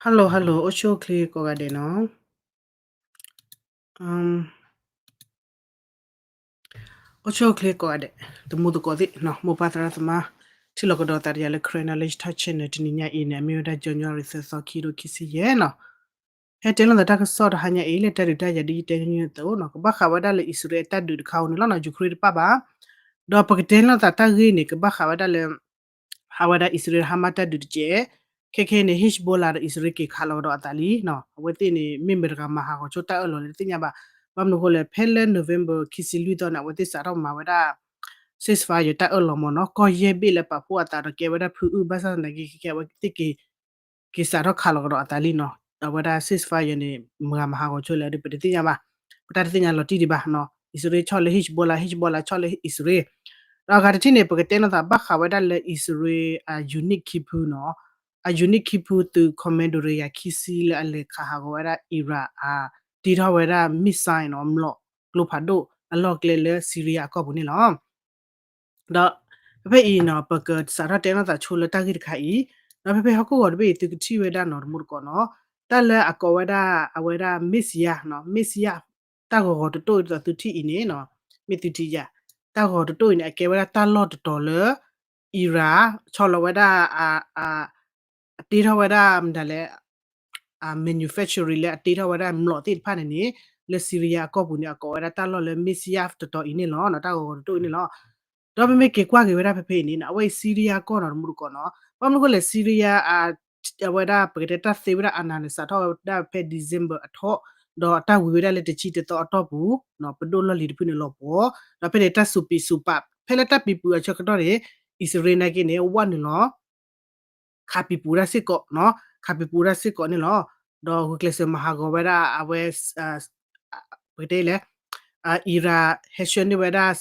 Hello hello အိၣ်ဆူၣ်အိၣ်ချ့ကိးဂၤဒဲးနီၤ. အိၣ်ဆူၣ်အိၣ်ချ့ကိးဂၤဒဲး သမူသကိးသ့ၣ်နီၤ မိၢ်ပၢ်သရၣ်သမါ ထံၣ်လိာ်ကဒီးသးဒီးယၤလၢ Karen Knowledge Talk Channel တနံၤညါအံၤန့ၣ် အမ့ၢ်ဝဲဒၣ် ကၠီညီရံၣ်သၢသီ ခံကထိခံဆံယဲၢ်နီၤ. ဟဲတဲလိာ်သးတၢ်ကစီၣ်တဟါညါအံၤ လၢတၢ်ဒုးတၢ်ယၤဒ်ယတဲညီနုၢ်အသိးနီၤ ကဘၣ်ဃးဝဲဒၣ်လၢအံၣ်စရ့လးအတၢ်ဒုးတခါဧိၤန့ၣ်လီၤနီၤ Ukraine တပၣ်ဘၣ်. ဒီးပကတဲလိာ်သးတၢ်ဂ့ၢ်န့ၣ် ကဘၣ်ဃးဝဲဒၣ်လၢ အဝဲဒၣ်အံၣ်စရ့လး Hamas တၢ်ဒုးတကဲး, ခဲခဲန့ၣ် Hezbollah ဒီးအံၣ်စရ့လးက့ၤခးလီၤကဒီးအသးလံနီၤ. အဝဲသ့ၣ်န့ၣ် မ့ၢ်မတၤတဂၤမၤဟးဂီၤဆိတၢ်အၢၣ်လီၤလဲၣ်တသ့ၣ်ညါဘၣ်. ဘၣ်မနုၤအဃိလဲၣ် ဖဲလၢ November ခံဆံလွံၢ်သီန့ၣ် အဝဲသ့ၣ်စးထီၣ်မၤဝဲဒၣ် ceasefire တၢ်အၢၣ်လီၤမၢ်နီၤ ကီၢ်ယဲၢ်ဘ့ၣ်လၢပာ်ဖှိၣ်အသးဒီးကဲဝဲဒၣ်ဖုအုၣ် ဘၣ်ဆၣ်သနာ်က့ ခဲခဲအဝဲသ့ၣ်က့ၤ က့ၤစးထီၣ်ခးလီၤကဒီးအသးလံနီၤ. အဝဲဒၣ် ceasefire န့ၣ် မတၤဂၤမၤဟးဂီၤဆိလဲၣ်ဒီး ပတသ့ၣ်ညါဘၣ်. ပတၢ်တသ့ၣ်ညါလီၤတံၢ်ဒံးဘၣ်နီၤ အံၣ်စရ့လးဆီၣ်လၢ Hezbollah, Hezbollah ဆီၣ်လၢအံၣ်စရ့လး. ဒီးအဂၤတထံၣ်န့ၣ် ပကတဲလိာ်သးဘၣ်ဃးဝဲဒၣ်လၢအံၣ်စရ့လး အ unit ခံဖုနီၤ. အ unit ခံဖုသုး commando တကယၤခံဆံလၢအလဲၤခးဟးဂီၤဝဲဒၣ် Iran အ တ့ထီၣ်ဝဲဒၣ် missile နီၤ မျိာ်ကျိဖးဒိၣ်အလီၢ်ကျဲလၢ Syria အကီၢ်ပူၤန့ၣ်လီၤ. ဒီးဖဲဖဲအံၤနီၤ ပကစးထီၣ်တဲလိာ်သးဆိလၢတၢ်ဂ့ၢ်တခါအံၤ, ဒီးဖဲဖဲဟီၣ်ခိၣ်ဂီၤတဘ့ၣ်အံၤ သုကထံၣ်ဝဲဒၣ်နီၤ တမူတကိးနီၤ, တၢ်လၢအကိးဝဲဒၣ် အဝဲဒၣ် missile နီၤ missile တၢ်ဂီၤဂီၤတတိၢ်အံၤဒ်သိးသုထံၣ်အံၤန့ၣ်နီၤ, မ့ၢ်သုထံၣ်ယၤ, တၢ်ဂီၤတတိၢ်အံၤန့ၣ် အကဲဝဲဒၣ်တၢ်လီၢ်တတီၤလၢ Iran ဆီၣ်လီၤဝဲဒၣ် အ အတ့ထီၣ်ဝဲဒၣ်မတၤလဲၣ် အ manufacturing လၢအတ့ထီၣ်ဝဲဒၣ်မျိာ်သ့ၣ်တဖၣ်န့ၣ်န့ၣ် လၢ Syria အကီၢ်ပူၤန့ၣ် အကိးဝဲဒၣ်တၢ်လီၢ်လၢ missile တတီၤအံၤန့ၣ်လီၤ, တၢ်ဂီၤဂီၤတတိၢ်အံၤန့ၣ်လီၤ. ဒီးပမ့ၢ်က့ၤကွၢ်က့ၤဝဲဒၣ်ဖဲဖဲအံၤန့ၣ် အဝဲအံၤ Syria ကီၢ်နီၤ တမူတကိးနီၤ, ဘၣ်မနုၤအဃိလဲၣ် Syria အဝဲဒၣ်ပကတဲတၢ်သ့ဝဲဒၣ် အာဏာ န့ၣ် စးထီၣ်ဝဲဒၣ်ဖဲ December အထီၣ်, ဒီးတၢ်ဝံၤဝဲဒၣ်လၢတဆံတသီအတီၢ်ပူၤ ပဒိၣ်လီၢ်လံၤတဖုန့ၣ်လီၤပှီၤ, ဒီးဖဲန့ၣ်တၢ်စူးပံးစူးပာ် ဖဲလၢတၢ်ပံးပူၤအဆၢကတီၢ်န့ၣ် အံၣ်စရ့လးနာ်က့န့ၣ် ဝဲနုာ်လီၤ ခးပံးပူၤဒၣ်စ့ၢ်ကီးနီၤ, ခးပံးပူၤဒၣ်စ့ၢ်ကီးန့ၣ်လီၤ. ဒီးဂုာ်ကျဲးစၢးမၤဟးဂီၤဝဲဒၣ်အဝဲ ပကတဲလဲၣ် Iran ဟဲဆှၢန့ၢ်ဝဲဒၣ်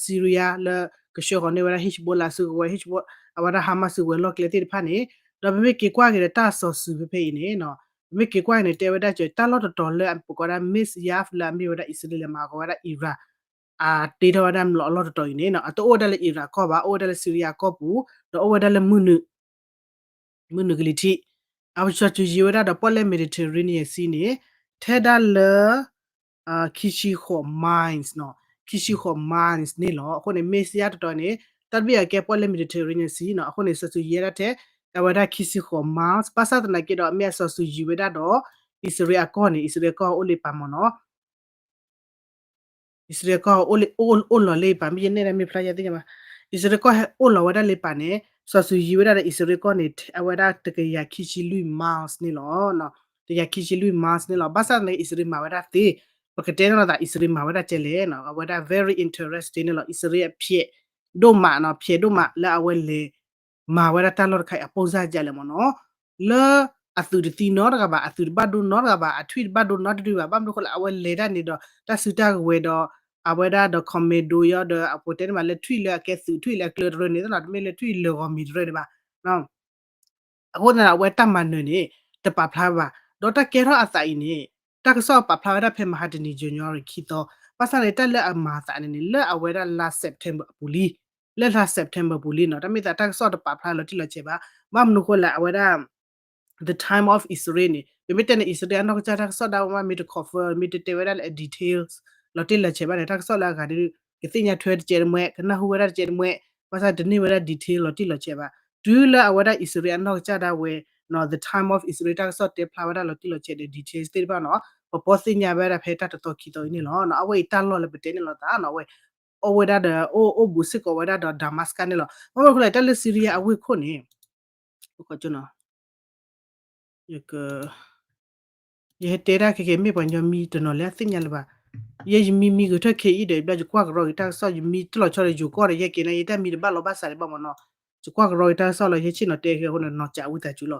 Syria လၢကဆှၢဃီၤန့ၢ်ဝဲဒၣ် Hezbollah စုကဝဲၤ Hezbollah အဝဲဒၣ် Hamas စုကဝဲၤလီၢ်ကျဲသ့ၣ်တဖၣ်န့ၣ်, ဒီးပမ့ၢ်က့ၤကွၢ်က့ၤဒီးတၢ်စီၤစုၤဖဲဖဲအံၤန့ၣ်နီၤ, ပမ့ၢ်က့ၤကွၢ်က့ၤန့ၣ် တဲဝဲဒၣ်ကၠီ တၢ်လီၢ်တတီၤလၢအပကိးဝဲဒၣ် missile လၢအမ့ၢ်ဝဲဒၣ်အံၣ်စရ့လးလဲၤမၤဟးဂီၤဝဲဒၣ် Iran အတ့ထီၣ်ဝဲဒၣ်မျိာ်အလီၢ်တတီၤအံၤန့ၣ်နီၤ, အတအိၣ်ဝဲဒၣ်လၢ Iran ကီၢ်ဘၣ်, အိၣ်ဝဲဒၣ်လၢ Syria ကီၢ်ပူၤ, ဒီးအိၣ်ဝဲဒၣ်လၢမုၢ်နုာ် မုၢ်နုာ်ကလံၤထံး, အဝဲစီၤစုၤယံၤဝဲဒၣ်ဒီးပီၣ်လဲၣ် Mediterranean Sea န့ၣ် ထဲဒၣ်လၢ ခံဆံဃိး miles နီၤ, ခံဆံဃိး miles န့ၣ်လီၤ. အဃိန့ၣ် missile တတီၤန့ၣ် တၢ်တဘ့ၣ်အကဲပီၣ်လဲၣ် Mediterranean Sea နီၤ, အဃိန့ၣ် စီၤစုၤယံၤဝဲဒၣ်ထဲ အဝဲဒၣ်ခံဆံဃိး miles ဘၣ်ဆၣ်သနာ်က့ဒီး မ့ၢ်အစီၤစုၤယံၤဝဲဒၣ်ဒီး အံၣ်စရ့လးအကီၢ်န့ၣ် အံၣ်စရ့လးကီၢ်အိၣ်လၢပာ်မ့ၢ်နီၤ အံၣ်စရ့လးကီၢ်အိၣ်လီၤလၢပာ် မ့ၢ်ယနဲၣ်ဒၣ်မ့ၢ်ဖျါယသ့ၣ်ညါဘၣ်, အံၣ်စရ့လးကီၢ်ဟဲအိၣ်လီၤဝဲဒၣ်လၢပာ်န့ၣ် စီၤစုၤယံၤဝဲဒၣ်ဒီးအံၣ်စရ့လးကီၢ်န့ၣ် အဝဲဒၣ်တကယၤခံဆံလွံၢ် miles န့ၣ်လီၤ. တကယၤခံဆံလွံၢ် miles န့ၣ်လီၤ. ဘၣ်ဆၣ်သနာ်က့ အံၣ်စရ့လးမၤဝဲဒၣ်သ့, ပကတဲန့ၣ်လီၤသး အံၣ်စရ့လးမၤဝဲဒၣ်ကဲလဲၣ်နီၤ, အဝဲဒၣ် very interesting န့ၣ်လီၤ. အံၣ်စရ့လးအဖျဲးဒိၣ်မးနီၤ, ဖျဲးဒိၣ်မးလၢအဝဲလဲၤ မၤဝဲဒၣ်တၢ်လီၢ်တခါအံၤ အပိၢ်စၢ်ကလဲၣ်မ့ၢ်နီၤ, လၢအသုးတသံနီတဂၤဘၣ်, အသုးတဘၣ်ဒိနီတဂၤဘၣ်, အထွံၣ်တဘၣ်ဒိနီတဒုဘၣ်, ဘၣ်မနုၤအဃိလဲၣ် အဝဲလဲၤတၢ်န့ၣ်ဒီး တၢ်စုတၢ်ကဝဲၤဒီး အဝဲဒၣ်ဒီး commando ယီၤဒီး အပူၤတဲန့ၣ်ဘၣ် လၢထွံၣ်လၢအကဲသုးထွံၣ်လၢအကျၢၤတရၢန့ၣ် တမ့ၢ်လၢထွံၣ်လၢဂီၤမံၤတရၢန့ၣ်ဘၣ် အဃိသတးဒီး အဝဲတၢ်မၤနၢၤန့ၣ် တပာ်ဖျါဘၣ်, ဒီးတၢ်ကဲထီၣ်အသးအံၤန့ၣ် တၢ်ကစီၣ်ပာ်ဖျါဝဲဒၣ်ဖဲမဟါတနံၤ January ခံသီ, ဘၣ်ဆၣ်န့ၣ် တၢ်လၢအမၤအသးန့ၣ်န့ၣ် လၢအဝဲဒၣ်လါ September အပူၤလံ, လၢလါ September ပူၤလံနီၤ, တၢ်မ့ၢ်သးတၢ်ကစီၣ်တပာ်ဖျါလီၤတံၢ်လီၤဆဲးဘၣ်, ဘၣ်မနုၤအဃိလဲၣ် အဝဲဒၣ် The Time of Israel န့ၣ် ပမ့ၢ်တဲန့ၣ် အံၣ်စရ့လးအနီၢ်ကစၢ်တၢ်ကစီၣ်ဒၣ်ဝဲမ့ၢ်တ confirm မ့ၢ်တတဲဝဲဒၣ်လၢအ details လီၤတံၢ်လီၤဆဲးဘၣ်န့ၣ် တၢ်ကစီၣ်လၢအဂၤဒီး ကသ့ၣ်ညါထွဲတကဲးတမှဲ, ကနၢ်ဟူဝဲဒၣ်တကဲးတမှဲ, ဘၣ်ဆၣ်တန့ၢ်ဝဲဒၣ် detail လီၤတံၢ်လီၤဆဲးဘၣ်, တုၤလၢအဝဲဒၣ်အံၣ်စရ့လးအနီၢ်ကစၢ်ဒၣ်ဝဲ The Time of Israel တၢ်ကစီၣ်တဲဖျါဝဲဒၣ်လီၤတံၢ်လီၤဆဲးဒီး details သ့ၣ်တဖၣ်နီၤ, ပပီၢ်သ့ၣ်ညါဝဲဒၣ်ဖဲတၢ်တသီခံသီအံၤန့ၣ်လီၤ. အဝဲအံၤတၢ်လီၢ်လၢပတဲန့ၣ်လီၤသးနီၤ, အဝဲ အိၣ်ဝဲဒၣ်ဒီး အိၣ်အိၣ်ဘူးစ့ၢ်ကီးဝဲဒၣ်ဒီး Damascus န့ၣ်လီၤ. ဘၣ်မနုၤအဃိလဲၣ် တၢ်လၢ Syria အဝ့ၢ်ခိၣ်န့ၣ် ယက ယဟဲတဲဒၣ်ခဲကဲ မ့ၢ်ပှၤညီမံတနီၤလၢအသ့ၣ်ညါလၢၤဘၣ်, ယဲယမံမံဂ့ၤထၢၣ်ခဲအံၤဒီး ယဘျီယကွၢ်ကရီက့ၤတၢ်ကစီၣ် ယမံတလီၤဆီဒီးယိၤကီၢ်ဒီး ယဲက့ၤန့ၣ် ယတၢ်မံတဘၣ်လီၤဘၣ်ဆၣ်ဒံးဘၣ်မ့ၢ်နီၤ, ယကွၢ်ကရီက့ၤတၢ်ကစီၣ်လီၤ ယဟဲဆ့ၣ်နီၤတဲခဲအဃိန့ၣ် နီၢ်ကၠးဝံသးစူၤလီ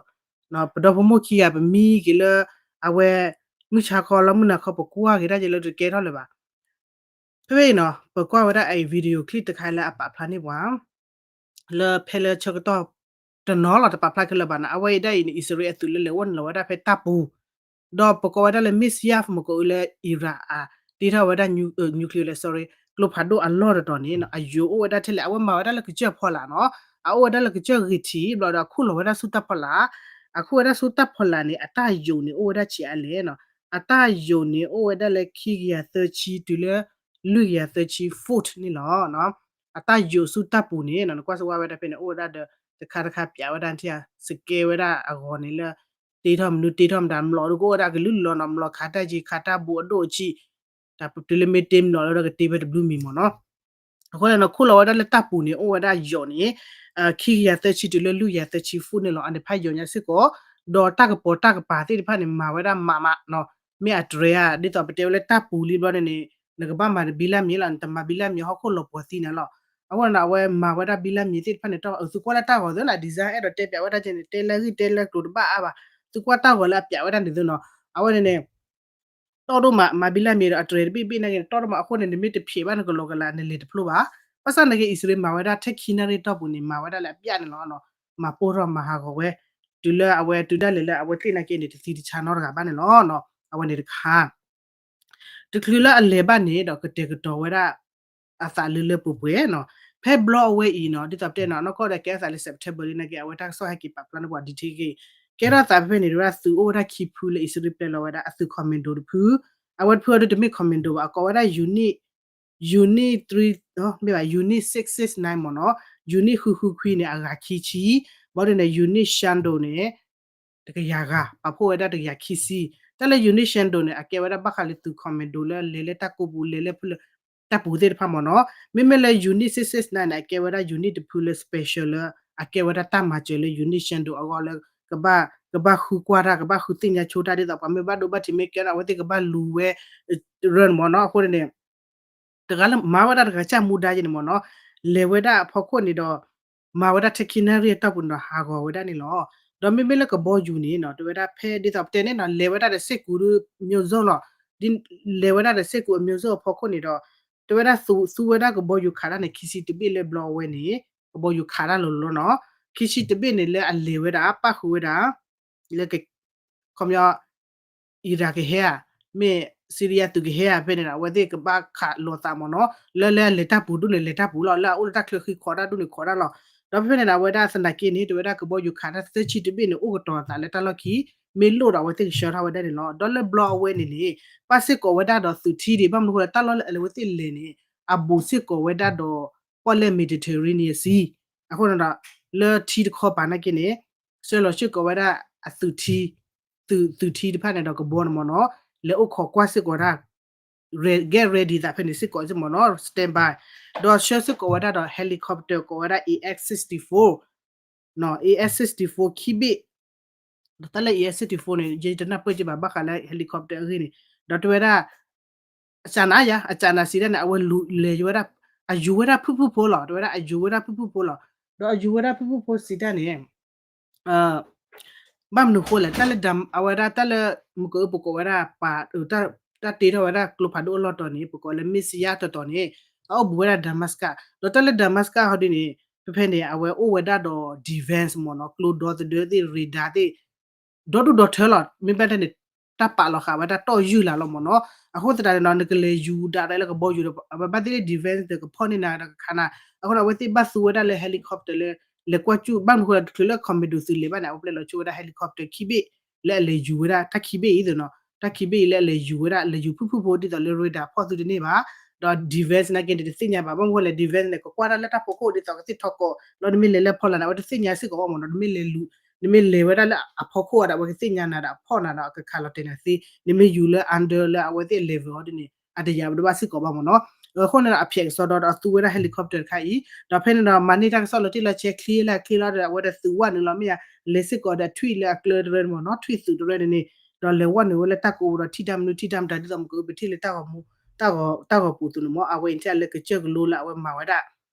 ၤ. ပဒီဖိမိၢ်ခံဂၤ ပမံက့ၤလၢ အဝဲ မုၢ်ဆါခီလီၤမုၢ်နၤခီ ပကွၢ်က့ၤတၢ်က့ၤလၢတကဲထီၣ်လၢၤဘၣ်. ဖဲဖဲအံၤနီၤ ပကွၢ်ဝဲဒၣ်အ video clip တခါလၢအပာ်ဖျါန့ၢ်ပှၤ လၢဖဲလၢဆၢကတီၢ်တနီၤလီၤ တပာ်ဖျါခဲလၢာ်ဘၣ်နီၤ, အဝဲအံၤဒၣ်အံၤန့ၣ် အံၣ်စရ့လးအသုးလၢလဲၤအိၣ်န့ၣ်လီၤဝဲဒၣ်ဖဲတၢ်ပူၤ, ဒီးပကိးဝဲဒၣ်လၢ missile မကိးအုးလၢ Iran အ တ့ထီၣ်ဝဲဒၣ် nuclear လဲၣ် sorry ကျိဖးဒိၣ်အလီၢ်တတီၤန့ၣ် အယိၤအိၣ်ဝဲဒၣ်ထဲလဲၣ် အဝဲမၤဝဲဒၣ်လၢကစၢၢ်ဖီလာ်နီၤ, အအိၣ်ဝဲဒၣ်လၢကစၢၢ်ဂ့ၤထံး ဘျီဒီးအခူၣ်လီၤဝဲဒၣ်ဆူတၢ်ဖီလာ် အခိၣ်ဝဲဒၣ်ဆူတၢ်ဖီလာ်န့ၣ် အတၢ်ယိာ်န့ၣ် အိၣ်ဝဲဒၣ်ဆံးအါလဲၣ်နီၤ. အတၢ်ယိာ်န့ၣ် အိၣ်ဝဲဒၣ်လၢခံကယၤသၢဆံတုၤလၢ လွံၢ်ကယၤသၢဆံ foot န့ၣ်လီၤ. အတၢ်ယိာ်ဆူတၢ်ပူၤန့ၣ်နီၤ နကွၢ်စ့ၢ်ဝဲဒၣ်ဖဲန့ၣ် အိၣ်ဝဲဒၣ်ဒီး တခါတခါပၠးဝဲဒၣ်ထံၣ် စကဲဝဲဒၣ်အဂီၤန့ၣ်လၢ တ့ထီၣ်မနုၤတ့ထီၣ်မတၤ မျိာ်ဒုးကအိၣ်ဝဲဒၣ်ကလုာ်လီၤနီၤ မျိာ်ခးတၢ်ယံၤ ခးတၢ်ဘူးအဒိၣ်အဆံး တၢ်ပတုၤလၢမ့ၢ်တ့မျိာ်လၢဒီးကတ့ဖဲတဘျုးမံၤမ့ၢ်နီၤ. အဃိန့ၣ်နီၤ ခိၣ်လီၤဝဲဒၣ်လၢတၢ်ပူၤန့ၣ် အိၣ်ဝဲဒၣ်ယိာ်န့ၣ် ခံကယၤသၢဆံတုၤလၢလွံၢ်ကယၤသၢဆံ foot န့ၣ်လီၤ. အန့ၣ်ဖးယိာ်ညါစ့ၢ်ကီး ဒီးတၢ်ကပီၤတၢ်ကပၤသ့ၣ်တဖၣ်န့ၣ် မၤဝဲဒၣ်မးမးနီၤ မ့ၢ်အတြဲၤဧါ ဒ်သိးပတဲဝဲလၢတၢ်ပူၤလံဘျီန့ၣ်န့ၣ် နကဘၣ်မၤတဘံလၢ်မံၤလီၤ နတမၤဘံလၢ်မံၤဟီၣ်ခိၣ်လီၤပှီၤသံနၤလီၤ. အဃိန့ၣ် အဝဲမၤဝဲဒၣ်ဘံလၢ်မံၤသ့ၣ်တဖၣ်န့ၣ် တၢ်သုကွၢ်လၢတၢ်ဂီၤသ့နီၤ design အဲၣ်ဒိးတဲပၠးဝဲဒၣ်ကဲန့ၣ် တဲလၢဂံၢ်တဲလၢကျိၤတဘၣ်အါဘၣ် သုကွၢ်တၢ်ဂီၤလၢအပၠးဝဲဒၣ်န့ၣ်သ့နီၤ အဝဲန့ၣ်န့ၣ် တီၢ်ဒိၣ်မး မၤဘံလၢ်မံၤဒီးအတြဲၤတဘ့ၣ်ဘ့ၣ်နာ်က့န့ၣ် တီၢ်ဒိၣ်မးအဃိန့ၣ် နမ့ၢ်တဖျဲးဘၣ်နကလီၤကလး နလဲၤတဖျိဘၣ်. ဘၣ်ဆၣ်နာ်က့ အံၣ်စရ့လးမၤဝဲဒၣ်ထဲခံနၣ်ရံၣ်တီၢ်ပူၤန့ၣ် မၤဝဲဒၣ်လၢအပၠးန့ၣ်လီၤ. မၤပိၢ်ထီၣ်မၤဟးဂီၤဝဲ တုၤလၢအဝဲတုၤဒၣ်လဲာ်လၢအဝဲသ့ၣ်နာ်က့န့ၣ် တသံတဆါနီတဂၤဘၣ်န့ၣ်လီၤ. အဝဲန့ၣ်တခါ တချုးလၢအလဲၤဘၣ်န့ၣ်ဒီးကတဲာ်ကတီၤဝဲဒၣ် အသးလၢလၢပှဲၤပှဲၤနီၤ. ဖဲဘျီအဝဲအံၤနီၤ ဒ်သိးပတဲနီၤ နီၢ်ကီၢ်ဒီးကဲထီၣ်သးလၢ September လံနာ်က့ အဝဲတၢ်ကစီၣ်ဟဲက့ၤပာ်ဖျါန့ၢ်ပှၤ detail က့ၤ ကဲထီၣ်သးဖဲဖဲန့ၣ် တဝဲဒၣ်သုးအိၣ်ဝဲဒၣ်ခံဖုလၢအံၣ်စရ့လးပျဲလီၤဝဲဒၣ် အသုး commando တဖု အဝဲတဖုအံၤဒ်တမ့ၢ် commando ဘၣ် အကိးဝဲဒၣ် unit unit three မ့ၢ်ဘၣ် unit six six nine မ့ၢ်နီၤ unit ဃုဃုခွံန့ၣ် အဂၤခံဆံ ဘၣ်ဒ်န့ၣ် unit Shandong န့ၣ် တကယၤဂၤ ပာ်ဖှိၣ်ဝဲဒၣ်တကယၤခံဆံ တၢ်လၢ unit Shandong န့ၣ် အကဲဝဲဒၣ်ဘၣ်ဃးလၢသုး commando လၢလဲၤလၢတၢ်ကိးပူၤ လဲၤလၢဖုလၢ တၢ်ပူၤသ့ၣ်တဖၣ်မ့ၢ်နီၤ. မ့မ့ၢ်လၢ unit six six nine န့ၣ် အကဲဝဲဒၣ် unit တဖုလၢ special လၢ အကဲဝဲဒၣ်တၢ်မၤစၢၤလၢ unit Shandong အဂီၢ်လၢ ကဘၣ် ကဘၣ်ဃုကွၢ်တၢ် ကဘၣ်ဃုသ့ၣ်ညါဆိတၢ် ဒ်သိးပှၤမ့ၢ်ဘၣ်ဒိဘၣ်ထံးမ့ၢ်ကဲထီၣ် အဝဲသ့ၣ်ကဘၣ်လူၤဝဲ ရၢၢ်မ့ၢ်နီၤ အဃိန့ၣ် တဂၤလၢမၤဝဲဒၣ်တဂၤစၢ်မူဒါယဲန့ၣ်မ့ၢ်နီၤ လဲၤဝဲဒၣ်အဖီခိၣ်န့ၣ်ဒီး မၤဝဲဒၣ်ထဲခံနၣ်ရံၣ်အတီၢ်ပူၤန့ၣ်ဒီးဟးဂီၤဝဲဒၣ်န့ၣ်လီၤ. ဒီးမ့မ့ၢ်လၢကဘီယူၤန့ၣ်နီၤ တဝဲဒၣ်ဖဲဒ်သိးပတဲန့ၣ်နီၤ လဲၤဝဲဒၣ်ဒီးစ့ၢ်ကီးဒ် မျိုးစုံလီၤ. ဒ်လဲၤဝဲဒၣ်ဒီးစ့ၢ်ကီးအမျိုးစုံအဖီခိၣ်န့ၣ်ဒီး တဝဲဒၣ်သူ သူဝဲဒၣ်ကဘီယူၤခးတၢ်န့ၣ် ခံဆံတဘ့ၣ်လၢဘျီအဝဲန့ၣ် ကဘီယူၤခးတၢ်လီၤလီၤနီၤ ခံဆံတဘ့ၣ်န့ၣ်လၢအလဲၤဝဲဒၣ် ပၣ်ဃုာ်ဝဲဒၣ် လၢ ခီပညီ အံရၣ်ကဟဲဧါ, မ့ၢ်စံရံယါသုးကဟဲဧါ ဖဲန့ၣ်ဒီး အဝဲသ့ၣ်ကဘၣ်ခးလိာ်သးမ့ၢ်နီၤ, လၢလၢအလဲၤတၢ်ပူၤဒိၣ်န့ၣ် လဲၤတၢ်ပူၤလီၤ, လၢအအိၣ်လၢတၢ်ချၢဃံခိးတၢ်ဒိၣ်န့ၣ်ခိးတၢ်လီၤ. ဒီးဖဲဖဲန့ၣ်ဒီး အဝဲဒၣ်သနာ်က့န့ၣ် တဝဲဒၣ်ကဘီယူၤခးတၢ်သၢဆံတဘ့ၣ်န့ၣ် အိၣ်ကတီၤအသးလၢတၢ်လီၢ်ခံ, မ့ၢ်လိၣ်ဒီးအဝဲသ့ၣ်ကဆှၢထီၣ်ဝဲဒၣ်န့ၣ်လီၤ. ဒီးလၢဘျီအဝဲန့ၣ်န့ၣ် ပၣ်စ့ၢ်ကီးဝဲဒၣ်ဒီးသုးထံဒံး ဘၣ်မနုၤဃိလၢတၢ်လီၢ်လၢအဝဲသ့ၣ်လဲၤန့ၣ် အဘူးစ့ၢ်ကီးဝဲဒၣ်ဒီး ပီၣ်လဲၣ် Mediterranean Sea အဃိန့ၣ်ဒီး လၢထံတခီပၤနာ်က့န့ၣ် ဆှၢလီၤစ့ၢ်ကီးဝဲဒၣ်အသုးထံ သုး သုးထံတဖၣ်န့ၣ်ဒီးကဘီန့ၣ်မ့ၢ်နီၤ, လဲၤအိၣ်ခိးကွၢ်စ့ၢ်ကီးဝဲဒၣ် get ready သးဖဲန့ၣ်စ့ၢ်ကီးမ့ၢ်နီၤ standby, ဒီးဆှၢစ့ၢ်ကီးဝဲဒၣ်ဒီး helicopter ကိးဝဲဒၣ် A X sixty-four, A X sixty-four ခံဘ့ၣ်, ဒီးတၢ်လၢ A X sixty-four န့ၣ် ယတနၢ်ပၢၢ်က့ဘၣ် ဘၣ်ဃးလၢ helicopter အဂ့ၢ်န့ၣ်, ဒီးတဲဝဲဒၣ် အစးနၤယါ အစးနၤစံးဒၣ်န့ၣ် အဝဲလဲၤဝဲဒၣ် အယူၤဝဲဒၣ်ဖုၣ်ဖုၣ်ဖိလီၤ, တဲဝဲဒၣ်အယူၤဝဲဒၣ်ဖုၣ်ဖုၣ်ဖိလီၤ, ဒီးအယူၤဝဲဒၣ်ဖုၣ်ဖုၣ်ဖိစံးဒၣ်န့ၣ် ဘၣ်မနုၤဃိလဲၣ် တၢ်လၢ အဝဲဒၣ်တၢ်လၢ မုၢ်ကအိၣ်ပကိးဝဲဒၣ်ပာ် တၢ်တ့ထီၣ်ဝဲဒၣ်ကျိဖးဒိၣ်အလီၢ်တီၤန့ၣ် ပကိးလၢ Mizyar တီၤတီၤန့ၣ် အအိၣ်ဘူးဝဲဒၣ် Damascus, ဒီးတၢ်လၢ Damascus ဟီဒ်န့ၣ် ဖဲဖဲန့ၣ် အဝဲအိၣ်ဝဲဒၣ်ဒီး defense မ့ၢ်နီၤ ကျိဒီသဒၢသ့ၣ် radar သ့ၣ် ဒီဒူၣ်ဒီထၢလီၤ, မ့ၢ်ဘၣ်တဲန့ၣ် တၢ်ပာ်လီၤဃာ်ဝဲဒၣ်တီၢ်ယုၢ်လၢ်လီၤမ့ၢ်နီၤ, အဃိသတးန့ၣ်ဒီး နကလဲၤယူၤဒၣ်လဲာ်လၢကဘီယူၤဒီး အဝဲဘၣ်သ့ၣ်လၢ defense ဒီးကဖီၣ်န့ၢ်နၤဒီးကခးနၤ, အဃိဒီးအဝဲသ့ၣ်ဘၣ်သူဝဲဒၣ်လၢ helicopter လၢ လဲၤကွၢ်စူၣ် ဘၣ်မနုၤဃိလဲၣ် တချုးလၢ commando သုးလဲၤဘၣ်န့ၣ် အဝဲပျဲလီၤဆိဝဲဒၣ် helicopter ခံဘ့ၣ် လၢအလဲၤယူၤဝဲဒၣ် တၢ်ခံဘ့ၣ်အံၤသ့ၣ်နီၤ, တၢ်ခံဘ့ၣ်အံၤလၢအလဲၤယူၤဝဲဒၣ် လဲၤယူၤဖုၣ်ဖုၣ်ဖိဒ်သိးလၢ radar ဖီၣ်သုတန့ၢ်ဘၣ်, ဒီး defense နာ်က့န့ၣ် တသ့ၣ်ညါဘၣ် ဘၣ်မနုၤဃိလဲၣ် defense န့ၣ် ကကွၢ်တၢ်လၢတၢ်ဖီခိၣ်ဒ်သိးကသ့ၣ်ထီၣ်ကီး လီၤနမ့ၢ်လဲၤလၢဖီလာ်န့ၣ် အဝဲတသ့ၣ်ညါစ့ၢ်ကီးဘၣ်မ့ၢ်နီၤ နမ့ၢ်လဲၤ နမ့ၢ်လဲၤဝဲဒၣ်လၢအဖီခိၣ်အီၤဒီး အဝဲကသ့ၣ်ညါနၤဒီးအဖီၣ်နၤဒီးအကခးလီၤတဲာ်နၤသ့, နမ့ၢ်ယူၤလၢ under လၢအဝဲသ့ၣ် level အီၤဒ်န့ၣ် အတယာ်ဘၣ်စ့ၢ်ကီးဘၣ်မ့ၢ်နီၤ, အဃိန့ၣ်ဒီးအဖျဲးကစီဒီဒီးအသူဝဲဒၣ် helicopter တခါအံၤ, ဒီးဖဲန့ၣ်ဒီးမၤန့ၢ်တၢ်ကစီၣ်လီၤတံၢ်လီၤဆဲးချ့လၢအချ့လီၤဒီး အဝဲဒီးသုးဝၣ်နုာ်လီၤမ့ၢ်ယါ, လဲၤစ့ၢ်ကီးဒီးထွံၣ်လၢအကျၢၢ်တရၢန့ၣ်မ့ၢ်နီၤ ထွံၣ်သုးတရၢန့ၣ်န့ၣ်, ဒီးလဲၤဝၣ်နုာ်ဝဲလၢတၢ်ကိးပူၤဒီးထံၣ်တၢ်မနုၤထံၣ်တၢ်မတၤ ဒ်သိးမ့ၢ်ကပထံၣ်လၢတၢ်ဂီၤမူ တၢ်ဂီၤပူၤသုးန့ၣ်မ့ၢ် အဝဲအံၤထံၣ်လၢကစၢၢ်ကလိလၢအဝဲမၤဝဲဒၣ်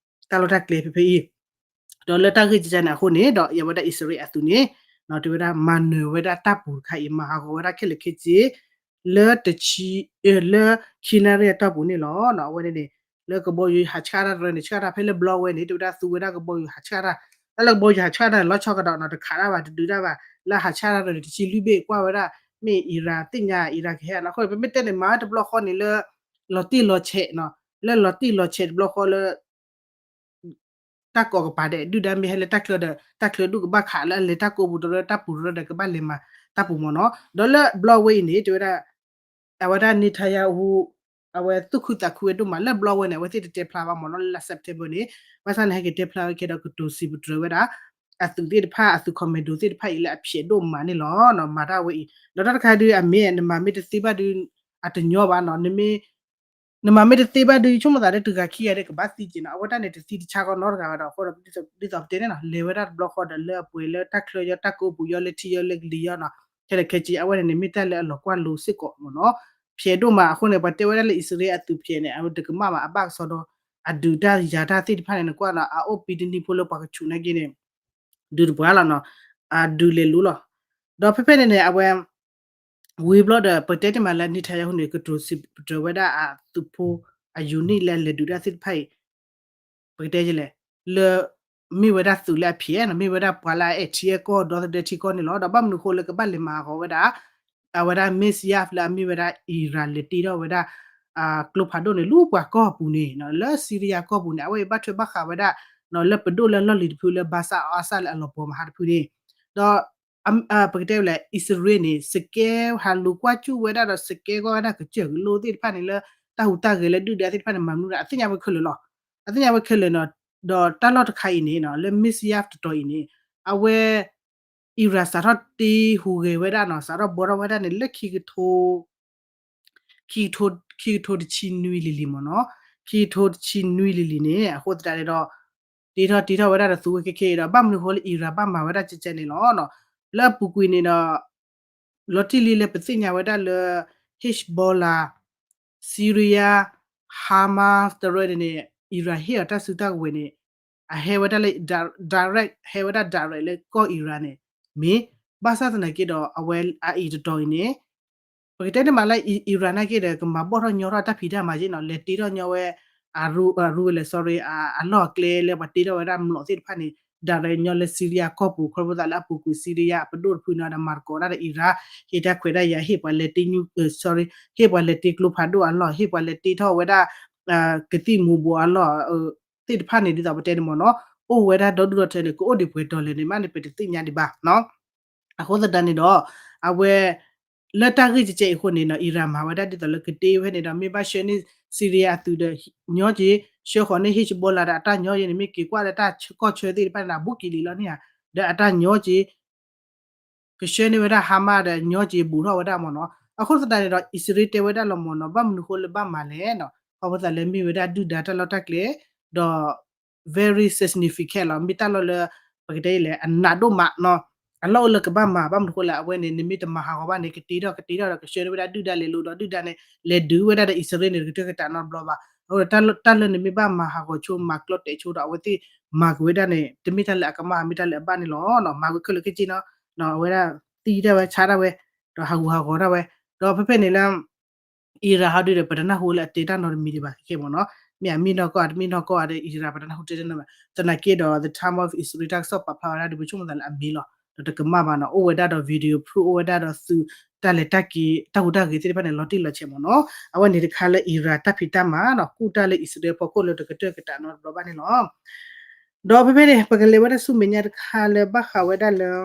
တၢ်လီၢ်တၢ်ကျဲဖဲဖဲအံၤ ဒီးလၢတၢ်ဂ့ၢ်ကကန့ၣ်အဃိန့ၣ် ဒီးအဝဲဒၣ်အံၣ်စရ့လးအသုးန့ၣ် တဲဝဲဒၣ်မၤနၢၤဝဲဒၣ်တၢ်ပူၤတခါအံၤ မၤဟးဂီၤဝဲဒၣ်ခဲလၢာ်ခဲဆ့ လၢတဆံ လၢခံနၣ်ရံၣ်အတီၢ်ပူၤန့ၣ်လီၤ. အဝဲန့ၣ်န့ၣ် လၢကဘီယူၤဟးဆှၣ်တၢ်တရၢန့ၣ် ဆှၣ်တၢ်ဖဲလၢဘျီဝဲန့ၣ် တဲဝဲဒၣ်သူဝဲဒၣ်ကဘီယူၤဟးဆှၣ်တၢ် တၢ်လၢကဘီယူၤဟးဆှၣ်တၢ်န့ၣ် လီၤဆီကဒီးနီၤ တခးတၢ်ဘၣ် တဒုးတၢ်ဘၣ် လၢဟးဆှၣ်တၢ်တရၢန့ၣ် တဆံလွံၢ်ဘ့ၣ်ကွၢ်ဝဲဒၣ် မ့ၢ်အံရၣ်သ့ၣ်ညါ အံရၣ်ကဟဲနီၤ အဃိန့ၣ် ပမ့ၢ်တဲန့ၣ် မၤဝဲတဘျီဃီန့ၣ်လၢ လီၤတံၢ်လီၤဆဲးနီၤ လၢလီၤတံၢ်လီၤဆဲးတဘျီဃီလၢ တၢ်ကိးကပၤဒဲး ဒုၣ်ဒါမ့ၢ်ဟဲလၢတၢ်ချၢဒီး တၢ်ချၢဒူၣ်ကဘၣ်ခးလၢအလဲၤတၢ်ကိးပူၤတရၢ တၢ်ပူၤတရၢဒီးကဘၣ်လဲၤမၤတၢ်ပူၤမ့ၢ်နီၤ. ဒီးလၢဘျီဝဲအံၤန့ၣ် တဲဝဲဒၣ် အဝဲဒၣ် Netanyahu အဝဲသူၣ်ခုသးခုဝဲဒိၣ်မး လၢဘျီဝဲန့ၣ် အဝဲသ့ၣ်တတဲဖျါဘၣ်မ့ၢ်နီၤ လၢလါ September န့ၣ် ဘၣ်ဆၣ်န့ၣ် ဟဲက့ၤတဲဖျါဝဲခဲဒီးကတိၤစံးပတြၢၤဝဲဒၣ် အသုးသ့ၣ်တဖၣ် အသုး commando သ့ၣ်တဖၣ်အံၤလၢအဖျဲးဒိၣ်မးန့ၣ်လီၤ. မၤတၢ်ဝဲအံၤ ဒီးတၢ်တခါဒုးအမ့ၢ် နမၤမ့ၢ်တသ့ဘၣ်ဒုး အတညီဘၣ်နီၤ နမ့ၢ် နမၤမ့ၢ်တသ့ဘၣ်ဒုး ဆိကမိၣ်သးလၢတဂၤခံဂၤဒီးကဘၣ်သံက့ၤနီၤ အဝဲတၢ်န့ၣ်တသံတဆါဃီနီတဂၤဘၣ်ဒီး အဃိဒီး ဒ်သိးပတဲန့ၣ်နီၤ လဲၤဝဲဒၣ်တဘျီဃီဒီးလၢအပှဲၤလၢတၢ်ချၢယီ တၢ်ကိးပူၤယီ လၢထံယီ လၢကလံၤယီနီၤ ခဲလၢာ်ခဲဆ့ အဝဲန့ၣ်န့ၣ် မ့ၢ်တၢ်လၢအလီၤကွၢ်လိစ့ၢ်ကီးမ့ၢ်နီၤ ဖျဲးဒိၣ်မးအဃိန့ၣ် ပှၤတဲဝဲဒၣ်လၢအံၣ်စရ့လးအသုးဖျဲးန့ၣ် အဝဲတကမၣ်ဘၣ် အဘၣ်ကစီဒီ အဒုးတၢ်ယၤတၢ်သ့ၣ်တဖၣ်န့ၣ် နကွၢ်နီၤ အအိၣ်ပံတနံၤဖိလၢပှၤကဆူးနာ်က့န့ၣ် ဒုးတပှၤလီၤနီၤ အဒုးလဲၤလိၤလီၤ. ဒီးဖဲဖဲန့ၣ်န့ၣ် အဝဲ ဝံၤဘျီဒီး ပကတဲတ့ၢ်မးလၢ Netanyahu န့ၣ် ကတိၤစံးပတြၢၤဝဲဒၣ်အသုးဖိ အ unit လၢအလဲၤဒုးတၢ်သ့ၣ်တဖၣ်အံၤ ပကတဲလဲၣ် လၢ မ့ၢ်ဝဲဒၣ်သုးလၢအဖျဲးနီၤ မ့ၢ်ဝဲဒၣ်ပှၤလၢအအဲၣ်ထံအဲၣ်ကီၢ် ဒီသဒၢထံကီၢ်န့ၣ်လီၤ. ဒီးဘၣ်မနုၤဃိလၢကဘၣ်လဲၤမၤဟးဂီၤဝဲဒၣ် အဝဲဒၣ် Masyaf လၢအမ့ၢ်ဝဲဒၣ် Iran လဲၤတ့ထီၣ်ဝဲဒၣ် ကျိဖးဒိၣ်န့ၣ် လၢပှၤကီၢ်ပူၤန့ၣ် လၢ Syria ကီၢ်ပူၤန့ၣ် အဝဲအံၤဘၣ်ထွဲဘၣ်ဃးဝဲဒၣ် လၢပဒိၣ်လၢအလီၢ်လံၤတဖုလၢ Bashar al-Assad လၢအလီၤပှီၤမဟါတဖုန့ၣ် ဒီး ပကတဲဝဲလၢ အံၣ်စရ့လးန့ၣ် စကဲဟးလူၤကွၢ်စူၣ်ဝဲဒၣ်ဒီး စကဲကွၢ်ဝဲဒၣ်ကစၢၢ်ကလိသ့ၣ်တဖၣ်န့ၣ်လၢ တၢ်ဟူးတၢ်ဂဲၤလၢဒုၣ်ဒါသ့ၣ်တဖၣ်န့ၣ် မၤမနုၤဒၣ် အသ့ၣ်ညါဝဲခဲလၢာ်လီၤ. အသ့ၣ်ညါဝဲခဲလၢာ်နီၤ ဒီးတၢ်လီၢ်တခါအံၤန့ၣ် လၢ Masyaf တတီၤအံၤန့ၣ် အဝဲ Iran စးထီၣ်တ့ဟူးဂဲၤဝဲဒၣ်နီၤ စးထီၣ်ဘှီထီၣ်ဝဲဒၣ်န့ၣ် လၢခံကထိ ခံကထိတဆံနွံလံၤလံၤမ့ၢ်နီၤ ခံကထိတဆံနွံလံၤလံၤန့ၣ် အဃိသတးန့ၣ်ဒီး တ့ထီၣ်တ့ထီၣ်ဝဲဒၣ်ဒီးသူဝဲခဲခဲအံၤဒီး ဘၣ်မနုၤဃိလၢ Iran ဘၣ်မၤဝဲဒၣ်ကဲကဲန့ၣ်လီၤ. လၢအပူၤကွံာ်န့ၣ်ဒီး လီၤတံၢ်လံလၢပသ့ၣ်ညါဝဲဒၣ်လၢ Hezbollah, Syria, Hamas တရၢန့ၣ်န့ၣ် Iran ဟ့ၣ်အီၤတၢ်စုတၢ်ကဝဲၤန့ၣ် အဟဲဝဲဒၣ်လၢ direct ဟဲဝဲဒၣ် direct လၢကီၢ် Iran န့ၣ် မ့ၢ် ဘၣ်ဆၣ်သနာ်က့ဒီး အဝဲအအံၤတတီၤအံၤန့ၣ် ပကတဲန့ၣ်မးလၢ Iran နာ်က့ဒီး ကမၤဘီၣ်ထီၣ်ညီထီၣ်တၢ်ဖံးတၢ်မၤက့နီၤ လဲၤတ့ထီၣ်ညီဝဲ အရူဝဲလဲၣ် sorry အလီၢ်အကျဲလၢပှၤတ့ထီၣ်ဝဲဒၣ်မျိာ်သ့ၣ်တဖၣ်န့ၣ် direct ညီလၢ Syria ကီၢ်ပူၤ ခီဖျိသးလၢအပူၤကွံာ် Syria အပဒိၣ်တဖုန့ၣ်ဒီး မၤသကိးတၢ်ဒီး Iran ဟ့ၣ်တၢ်ခွဲးတၢ်ယာ် ဟ့ၣ်ပှၤလဲၤတ့ sorry ဟ့ၣ်ပှၤလဲၤတ့ကျိဖးဒိၣ်အလီၢ် ဟ့ၣ်ပှၤလဲၤတ့ထီၣ်ဝဲဒၣ် ကသံၣ်မူၤဘှီးအလီၢ် သ့ၣ်တဖၣ်န့ၣ် ဒ်သိးပတဲန့ၣ်မ့ၢ်နီၤ အိၣ်ဝဲဒၣ်ဒီဒူၣ်ဒီထၢန့ၣ် ကအိၣ်ဒံးပှဲၤတီၤလဲၣ်န့ၣ် မ့ၢ်န့ၣ် ပတသ့ၣ်ညါဒံးဘၣ်နီၤ အဃိသတးန့ၣ်ဒီး အဝဲ လၢတၢ်ဂ့ၢ်ကဲကဲအံၤအဃိန့ၣ်နီၤ Iran မၤဝဲဒၣ်ဒ်သိးလၢကတ့ဝဲန့ၣ်ဒီး မ့ၢ်ဘၣ်ဆှၢန့ၢ် Syria အသုးဒီး ညီက့ၤ ဆှၢဃီၤန့ၢ် Hezbollah ဒီးအတၢ်ညီက့ၤန့ၣ် မ့ၢ်က့ၤကွၢ်လၢတၢ်ကီၢ်ဆၢသ့ၣ်တဖၣ်န့ၣ် အဘူးက့ၤလံလီၤန့ၣ်ဧါ ဒီးအတၢ်ညီက့ၤ ကဆှၢန့ၢ်ဝဲဒၣ် Hamas ဒီးညီက့ၤဘူးထီၣ်ဝဲဒၣ်မ့ၢ်နီၤ အဃိသတးန့ၣ်ဒီး အံၣ်စရ့လးတဲဝဲဒၣ်လီၤမ့ၢ်နီၤ ဘၣ်မနုၤဃိလၢဘၣ်မၤလဲၣ်နီၤ ခီဖျိသးလၢမ့ၢ်ဝဲဒၣ်ဒုၣ်ဒါတၢ်လီၢ်တၢ်ကျဲ ဒီး very significant လီၤ မ့ၢ်တၢ်လီၢ်လၢ ပကတဲလဲၣ် အနးဒိၣ်မးနီၤ အလီၢ်အိၣ်လၢကဘၣ်မၤ ဘၣ်မနုၤဃိလၢအဝဲန့ၣ် နမ့ၢ်တမၤဟးဂီၤဘၣ်န့ၣ် ကတ့ထီၣ်ကတ့ထီၣ်ဒီးကဆှၢန့ၢ်ဝဲဒၣ်ဒုၣ်ဒါလဲၤလိၤဒီးဒုၣ်ဒါန့ၣ် လဲၤဒုးဝဲဒၣ်ဒီးအံၣ်စရ့လးန့ၣ် ကတၢၢ်ကတၢၢ်နီတဘျီဘၣ် အဃိဒီးတၢ်လၢနမ့ၢ်ဘၣ်မၤဟးဂီၤဆိ မၤကျီတဲာ်ဆိဒီးအဝဲသ့ၣ်မၤကွံာ်ဝဲဒၣ်န့ၣ် တမ့ၢ်တၢ်လၢအကမၣ် မ့ၢ်တၢ်လၢအဘၣ်န့ၣ်လီၤ မၤကွံာ်ခဲလၢာ်ခဲဆ့နီၤ အဝဲဒၣ်သံတၢ်ဝဲဆါတၢ်ဝဲ ဒီးဟးဂူာ်ဟးဂီၤတၢ်ဝဲ ဒီးဖဲဖဲန့ၣ်လၢ Iran ဟီဒုဒီး ပတနၢ်ဟူလၢအတဲတၢ်နီတမံၤဒံးဘၣ် ခဲခဲမ့ၢ်နီၤ မ့ၢ်အမ့ၢ်နီၢ်ကီၢ် တမ့ၢ်နီၢ်ကီၢ်ဒီး Iran ပတနၢ်ဟူတဲတၢ်နီတမံၤ သနာ်က့ဒီး The Times of Israel တၢ်ကစီၣ်ပာ်ဖျါဝဲဒၣ်ဒီး ပဆိကမိၣ်သးလၢအမ့ၢ်လီၤ ဒီးတကမၣ်ဘၣ်နီၤ အိၣ်ဝဲဒၣ်ဒီး video proof အိၣ်ဝဲဒၣ်ဒီးသုး တၢ်လဲၤတၢ်က့ၤ တၢ်ဟူးတၢ်ဂဲၤသ့ၣ်တဖၣ်န့ၣ် လီၤတံၢ်လီၤဆဲးမ့ၢ်နီၤ အဝဲန့ၣ်တခါလၢ Iran တၢ်ဖံးတၢ်မၤနီၤ ကူၣ်တၢ်လၢအံၣ်စရ့လးဖီခိၣ်လၢတကတၢၢ်ကတၢၢ်နီတဘျီဘၣ်န့ၣ်လီၤ ဒီးဖဲဖဲန့ၣ် ပကလဲၤဝဲဒၣ်ဆူမဲာ်ညါတခါလၢဘၣ်ဃးဝဲဒၣ်လၢ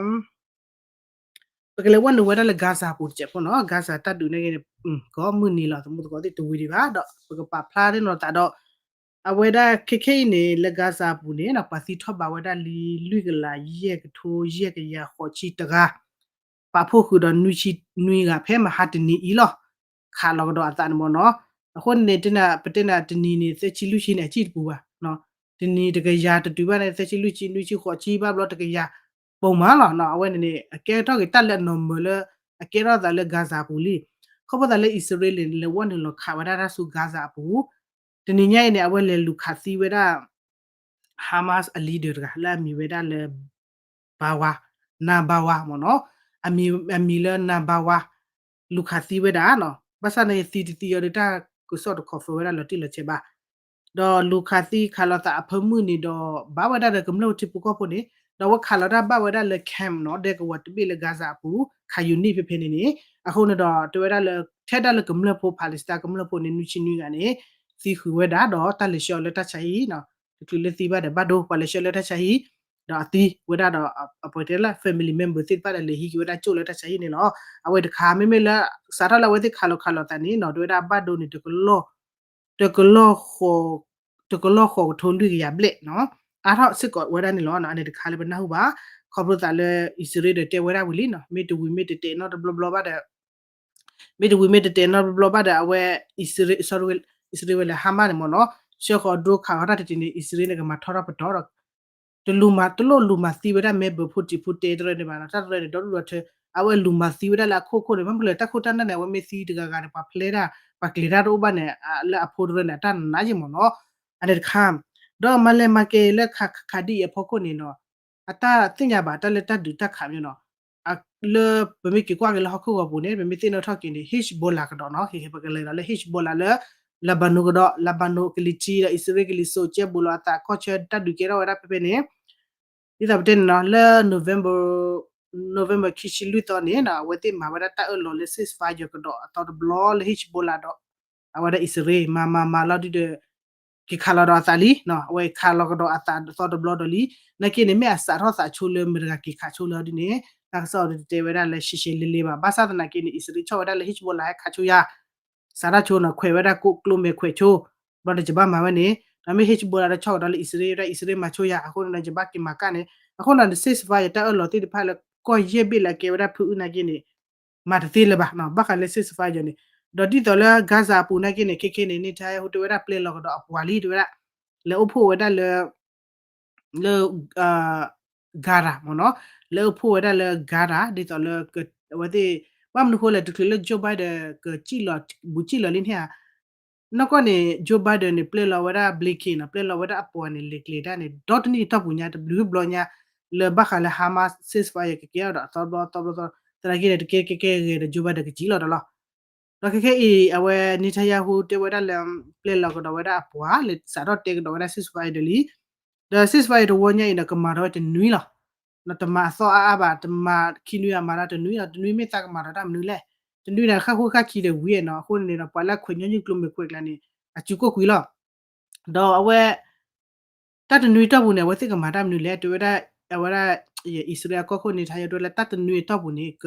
ပကလဲၤဝဲနုာ်ဝဲဒၣ်လၢ Gaza ပူၤတစဲးဖိနီၤ Gaza တၢ်ဒုးန့ၣ်ဂ့ၤန့ၣ် ကိးမုၢ်နံၤလီၤ သမူသကိးသ့ၣ်တဝံၤဒံးဘၣ် ဒီးပကပာ်ဖျါထီၣ်နီၤသးဒီး အဝဲဒၣ်ခဲခဲအံၤန့ၣ် လၢ Gaza အပူၤန့ၣ်နီၤ ပှၤသံထီၣ်ဘးဝဲဒၣ်လံ လွံၢ်ကလး ယဲၢ်ကထိ ယဲၢ်ကယၤဃိးဆံတဂၤ ပာ်ဖှိၣ်ဃုာ်ဒီး နွံဆံနွံဂၤ ဖဲမဟါတနံၤအံၤလီၤ ခးလီၤကဒီးအသးန့ၣ်မ့ၢ်နီၤ အဃိန့ၣ် ပတဲနၤတနံၤန့ၣ် သၢဆံလွံၢ်ဆံန့ၣ် အစံၣ်တပူၤဘၣ် တနံၤတကယၤတတုၤဘၣ်န့ၣ် သၢဆံလွံၢ်ဆံ နွံဆံဃိးဆံ ဘၣ်ဘျီတကယၤ ပိာ်မးလီၤ အဝဲန့ၣ်န့ၣ် အကဲထီၣ်က့ၤတၢ်လၢအနီၢ်မၢၤလၢ အကဲထီၣ်သးလၢ Gaza အပူၤလံ ခီဖျိသးလၢအံၣ်စရ့လးန့ၣ် လဲၤဝဲနုာ်လီၤခးဝဲဒၣ်တၢ်ဆူ Gaza အပူၤ တနံၤညါအံၤန့ၣ် အဝဲလဲၤလူၤခးသံဝဲဒၣ် Hamas အ leader တဂၤ လၢအမံၤဝဲဒၣ်လၢ ဘါဝါ နါဘါဝါ မ့ၢ်နီၤ အမံၤလၢ နါဘါဝါ လူၤခးသံဝဲဒၣ်နီၤ ဘၣ်ဆၣ်န့ၣ် သံတသံအီၤဒီး တၢ်ကစီၣ်တ confirm ဝဲဒၣ်လီၤတံၢ်လီၤဆဲးဘၣ် ဒီးလူၤခးသံခးလီၤသးအဖၢမုၢ်န့ၣ်ဒီး ဘၣ်ဝဲဒၣ်ဒီးကမျၢၢ်ထံဖိကီၢ်ဖိန့ၣ် ဒီးအဝဲခးလီၤတၢ်ဘၣ်ဝဲဒၣ်လၢ camp နီၤ ဒဲကဝီၤတဘ့ၣ်လၢ Gaza အပူၤ ခးယူၤနံၣ်ဖဲဖဲန့ၣ်န့ၣ် အဃိန့ၣ်ဒီး တဲဝဲဒၣ်လၢ ထဲဒၣ်လၢကမျၢၢ်ဖိ Palestine ကမျၢၢ်ဖိန့ၣ် နွံဆံနွံဂၤန့ၣ် သံဃုာ်ဝဲဒၣ်ဒီးတၢ်လဲၤဆှၢအီၤလၢတၢ်ဆါဟံၣ်နီၤ တချုးလၢသံဘၣ်ဒီးဘၣ်ဒိ ပှၤလဲၤဆှၢလၢတၢ်ဆါဟံၣ် ဒီးအသံဝဲဒၣ်ဒီး အပတဲလၢ family member သ့ၣ်တဖၣ်ဒီးလဲၤဟံးက့ၤဝဲဒၣ်ကၠိၣ်လၢတၢ်ဆါဟံၣ်န့ၣ်လီၤ. အဝဲတခါ မ့မ့ၢ်လၢ စးထီၣ်လၢအဝဲသ့ၣ်ခးလီၤခးလီၤသးန့ၣ်နီၤ တဲဝဲဒၣ်ဘၣ်ဒိန့ၣ် တကလီၢ်ဃိးကထိလွံၢ်ကယၤဘျဲၣ်နီၤ အါထီၣ်စ့ၢ်ကီးဝဲဒၣ်န့ၣ်လီၤ. အန့ၣ်တခါလၢပနၢ်ဟူဘၣ် ခီဖျိသးလၢ အံၣ်စရ့လးဒီးတဲဝဲဒၣ်ဝံၤလံနီၤ မ့ၢ်တဝံၤမ့ၢ်တတဲာ်နီတဘျီဘျီဘၣ်ဒီး မ့ၢ်တဝံၤမ့ၢ်တတဲာ်နီတဘျီဘျီဘၣ်ဒီး အဝဲ အံၣ်စရ့လး အံၣ်စရ့လးဝဲလၢ Hamas န့ၣ်မ့ၢ်နီၤ ဆှၢဃီၤဒြိခးဃီၤတၢ်တထံးန့ၣ် အံၣ်စရ့လးန့ၣ် ကမၤထီထီၣ်ပတီၢ်ဒီး တလူၤမၤ တလိၣ်လူၤမၤသံဝဲဒၣ် member ဖိတံၤဖိတဲတရၢန့ၣ်ဘၣ်နီၤ တၢ်တရၢန့ၣ် ဒီဒူၣ်ဒီထၢ အဝဲလူၤမၤသံဝဲဒၣ်လၢအခိၣ်ခိၣ်န့ၣ် ဘၣ်မနုၤလဲၣ် တၢ်ခိၣ်တၢ်နၢ်န့ၣ် အဝဲမ့ၢ်သံတဂၤဂၤန့ၣ် ပှၤပျဲတၢ် ပှၤကျဲၤတၢ်တအိၣ်ဘၣ်န့ၣ် လၢအဖိတရၢန့ၣ် အတၢ်နးယံာ်မ့ၢ်နီၤ အန့ၣ်တခါ ဒီးမၤလဲၤမၤက့ၤလၢခးဒ်အံၤအဖီခိၣ်န့ၣ်နီၤ အတၢ်သ့ၣ်ညါဘၣ်တၢ်လၢတၢ်ဒုးတၢ်ခးမ့ၢ်နီၤ လၢပမ့ၢ်က့ၤကွၢ်က့ၤလၢဟီၣ်ခိၣ်ဂီၤပူၤန့ၣ် ပမ့ၢ်သ့ၣ်နီၣ်ထီၣ်က့ၤန့ၣ် Hezbollah ကဒီးနီၤ ဟ့ၣ်ဟ့ၣ်ပကလဲၤဒီးလၢ Hezbollah လၢ Lebanon ကဒီး Lebanon ကလံၤထံးဒီး အံၣ်စရ့လးကလံၤစိး ကဲဘူးလီၤအသး ကီၢ်ဆၢတၢ်ဒုးကဲထီၣ်ဝဲဒၣ်ဖဲဖဲန့ၣ် ဒ်သိးပတဲန့ၣ်နီၤ လၢ November November ခံဆံလွံၢ်သီန့ၣ်နီၤ အဝဲသ့ၣ်မၤဝဲဒၣ်တၢ်အၢၣ်လီၤလၢ ceasefire ကဒီးအသီတဘျီလၢ Hezbollah ဒီး အဝဲဒၣ်အံၣ်စရ့လး မၤမၤမၤလီၤဒုဒီး က့ၤခးလီၤဒီးအသးလံ အဝဲခးလီၤကဒီးအသးအသီတဘျီဒီးလံ နာ်က့န့ၣ် မ့ၢ်အစးထီၣ်သးဆိလၢမတၤတဂၤက့ၤခးဆိလၢဟီဒ်န့ၣ် တၢ်ကစီၣ်ဒုးတတဲဝဲဒၣ်လၢရှဲရှဲလ့လ့ဘၣ် ဘၣ်ဆၣ်သနာ်က့န့ၣ် အံၣ်စရ့လးဆီၣ်ဝဲဒၣ်လၢ Hezbollah ဟဲခးဆိယၤ စးထီၣ်ဆိနီၤ ခွဲးဝဲဒၣ်ကျိမဲာ်ခွဲးဆိ ဘျီဒီးယဘၣ်မၤဝဲန့ၣ် ဒီးမ့ၢ် Hezbollah ဒီးဆီၣ်ကဒီးလၢအံၣ်စရ့လး ဝဲဒၣ်အံၣ်စရ့လးမၤဆိယၤ အဃိန့ၣ်ဒီး ယဘၣ်က့ၤမၤကၣ်န့ၣ် အဃိန့ၣ်ဒီး ceasefire တၢ်အၢၣ်လီၤသ့ၣ်တဖၣ်လၢကီၢ်ယဲၢ်ဘ့ၣ်လၢအကဲဝဲဒၣ်ဖုအုၣ်နာ်က့န့ၣ် မၤတသ့လၢၤဘၣ် ဘၣ်ဃးလၢ ceasefire န့ၣ် ဒီးဒ်သိးလၢ Gaza အပူၤနာ်က့န့ၣ် ခဲခဲန့ၣ် Netanyahu တဲဝဲဒၣ်ပျဲလီၤကဒီးအပှၤလံ တဲဝဲဒၣ် လဲၤအိၣ်ဖှိၣ်ဝဲဒၣ်လၢ လၢ Gaza မ့ၢ်နီၤ လဲၤအိၣ်ဖှိၣ်ဝဲဒၣ်လၢ Gaza ဒ်သိးလၢ အဝဲသ့ၣ် ဘၣ်မနုၤဃိလဲၣ် တချုးလၢ Joe Biden ကစံၣ်လီၤ ဘူးစံၣ်လီၤလံန့ၣ်ဧါ နီၢ်ကီၢ်န့ၣ် Joe Biden န့ၣ် ပျဲလီၤဝဲဒၣ် Blinken နီၤ ပျဲလီၤဝဲဒၣ်အပှၤန့ၣ် လဲၤကျဲၤတၢ်န့ၣ် ဒီတနံၣ်အတီၢ်ပူၤညါ တဘျုးဘျီညါ လၢဘၣ်ဃးလၢ Hamas ceasefire ကကဲထီၣ်ဒီးအသီတဘျီသီတဘျီသီ သနာ်က့န့ၣ် တကဲကဲကဲဂ့ၤဒီး Joe Biden ကစံၣ်လီၤဒီးလီၤ ဒီးခဲခဲအံၤ အဝဲ Netanyahu တဲဝဲဒၣ်လၢ ပျဲလီၤကဒီးဝဲဒၣ်အပှၤ လၢစးထီၣ်တဲကဒီးဝဲဒၣ် ceasefire ဒီးလံ ဒီး ceasefire တဝီညါအံၤဒီး ကမၤထီၣ်ဝဲတနွံလီၤ တမၤအသီအါအါဘၣ် တမၤခံနွံအမၤထီၣ်တနွံလီၤ တနွံမ့ၢ်သးကမၤထီၣ်တၢ်မနုၤလဲၣ် တနွံန့ၣ် ဃၣ်ဃိဃၣ်ခံဒီးဝံၤနီၤ အဃိန့ၣ်ဒီး ပှၤလၢအခွဲးညီနုၢ်ကျိမဲာ်ခွဲးကျါန့ၣ် အစုကိၢ်ကွံာ်လီၤ ဒီးအဝဲ တၢ်တနွံအတီၢ်ပူၤန့ၣ် အဝဲသ့ၣ်ကမၤတၢ်မနုၤလဲၣ် တဲဝဲဒၣ် အဝဲဒၣ် အံၣ်စရ့လးအကီၢ်ခိၣ် Netanyahu တဲဝဲလၢတၢ်တနွံအတီၢ်ပူၤန့ၣ် က